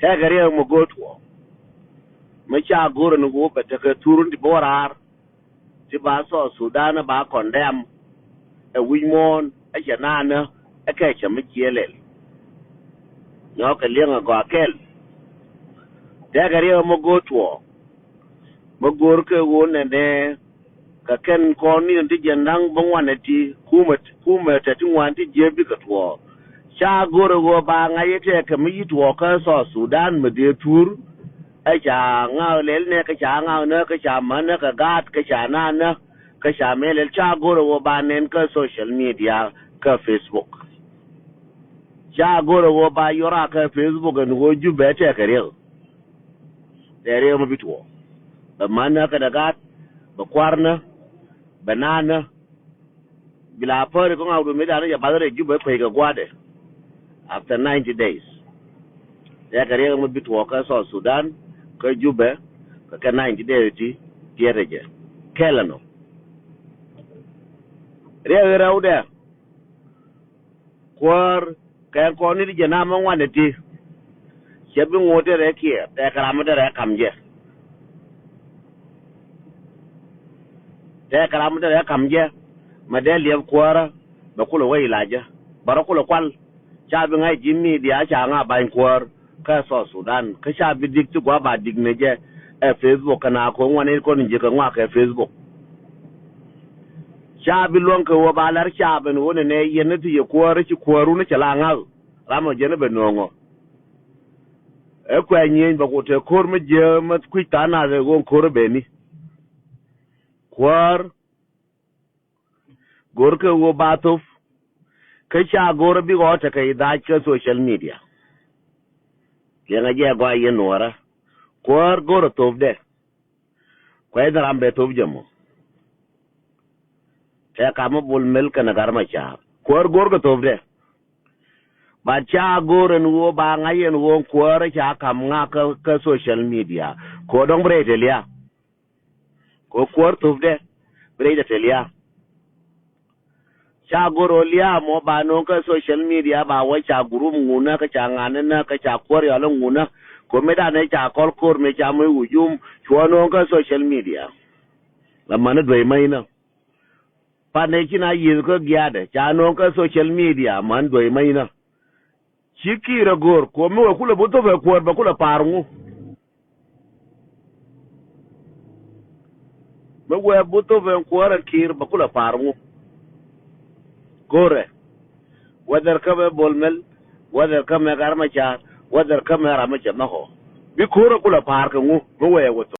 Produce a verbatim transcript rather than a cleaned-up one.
Tɛkɛ riɛk mi go̱o̱r tuɔɔk mi ca go̱o̱r ni ɣöö bɛ tekɛ thur in ti bi wä raar ti ba South Sudan ba condemn. Ɛ wi̱c muɔ̱ɔ̱n ɛ cɛ naanä ɛ kɛ cɛ mi ciɛ lɛl. Nyɔk kɛ liɛŋ ɛ gɔaa kɛl. Tɛkɛ riɛk mi go̱o̱r tuɔɔk mi go̱o̱r kɛ ɣöö nɛnɛ kɛ kɛn kɔn ni ti jiɛn da̱ŋ bi ŋuan ɛ ti kumɛ, kumɛ tɛ ti ŋuan ti jiɛ bikɛ tuɔɔk. Ca go̱o̱r ɛ ɣöö ba ŋa̱c ɛ tɛkɛ mi yi tuɔɔk kä South Sudan mi dee thur. Ɛ ca ŋa̱k lɛl nɛ, kä ca ŋa̱k nä, kä ca män nä, kä gaat, kä ca naan nä, kä ca mɛ lɛl. Ca go̱o̱r ɛ ɣöö ba nɛn kä social media, kä Facebook. Ca go̱o̱r ɛ ɣöö ba yɔr a kä Facebook ɛn ɣöö Jubɛ tɛkɛ riɛk. Tɛkɛ riɛk mi bi tuɔɔk. Bɛ män nä kɛnɛ gaat, bɛ kua̱r nä, bɛ naan nä. Bi la päri kɔŋ a wut mi dan jɛ bath rɛy Jubɛ kueckɛ gua̱dɛ. After ninety days. Tɛkɛ riɛk mi bi tuɔɔk kä South Sudan, kä Jubɛ, kä kɛ ninety days ti tiɛtɛ jɛ. Kɛl ɛnɔ. Riɛk rɛwdɛ. Kuäär kɛ kɔn ni ti jɛ na mɛ ŋuan ti. Cɛ bi ŋo̱o̱t derɛ kiɛ tɛkɛ ram mi derɛ kam jɛ. Tɛkɛ ram mi derɛ kam jɛ. Mɛ dee liɛp kuäärä bɛ kulɛ wä ilacä. Bɛ rɔ kulɛ kual. Ca bi ŋa̱c ji̱ media ca ŋa̱ ba̱ny kuäär. Kä South Sudan kä ca bi dik ti gua̱a̱ ba dik ni jɛ. Ɛ Facebook kɛ na ko̱ ŋuan in kɔn in ji̱ kɛ ŋuak kɛ Facebook. Ca bi luɔ̱ŋ kɛ wä ba lɛr ca ben wä ni nɛ yɛn ni ti yɛ kuäär ci kuäär wun cɛ la ŋa̱th. Ram ɔ jɛn bɛ no̱o̱ŋɔ. Ɛ kuɛ nyieny bɛ ku te ko̱r mi jiɛ mi kui̱c tha̱a̱ŋ nath ɛ ɣöö ko̱r ɛ beni. Kuäär go̱r kɛ ɣöö ba thop. Kä ca go̱r bi ɣɔɔ tekɛ i̱ dhac kä social media. Liɛŋɛ jɛ gɔaa yɛn nuɔɔrä. Kuäär go̱r ɛ thopdɛ. Kuɛ ni ram bɛ thop jɛ mɔ. Tɛ kam mi Bol Mel kɛnɛ Gat Macar. Kuäär go̱r kɛ thopdɛ. Ba ca go̱r ɛn ɣöö ba ŋa̱c ɛn ɣöö kuäär ca kam ŋa̱ kä, kä social media. Kɛ ɣöö dɔ̱ŋ bi rɛy te lia̱a̱. Kɛ kuäär thopdɛ bi rɛy dɛ te lia̱a̱. Ca go̱r ɣöö lia̱a̱ mɔ ba no̱o̱ŋ kä social media ba wä ca group ŋunä kä ca ŋanä nä kä ca kuäär yɔl ŋunä. Kɛ ɣöö mëë danɛ ca kɔl ko̱r mëë ca moc wujum cuɔ no̱o̱ŋ kä social media. La mani duey mäcnä. Pan ëë ci na yiëth kä gia̱a̱dɛ ca no̱o̱ŋ kä social media man duey mäcnä. Ci Kiir ɛ go̱o̱r kuɔm mi wee kulɛ bi thop ɛ kuäär bɛ kulɛ pa̱a̱r ŋu. Mi wee bi thop ɛ kuäär ɛ Kiir bɛ kulɛ pa̱a̱r ŋu. Go̱o̱rɛ. Whether kä mɛ Bol Mel, whether kä mɛ Gat Macar, whether kä mɛ ram mi cɛ nhɔk ɔ. Bi ko̱o̱r ɛ kulɛ pa̱a̱r kɛ ŋu mi wee ɛ wä thop.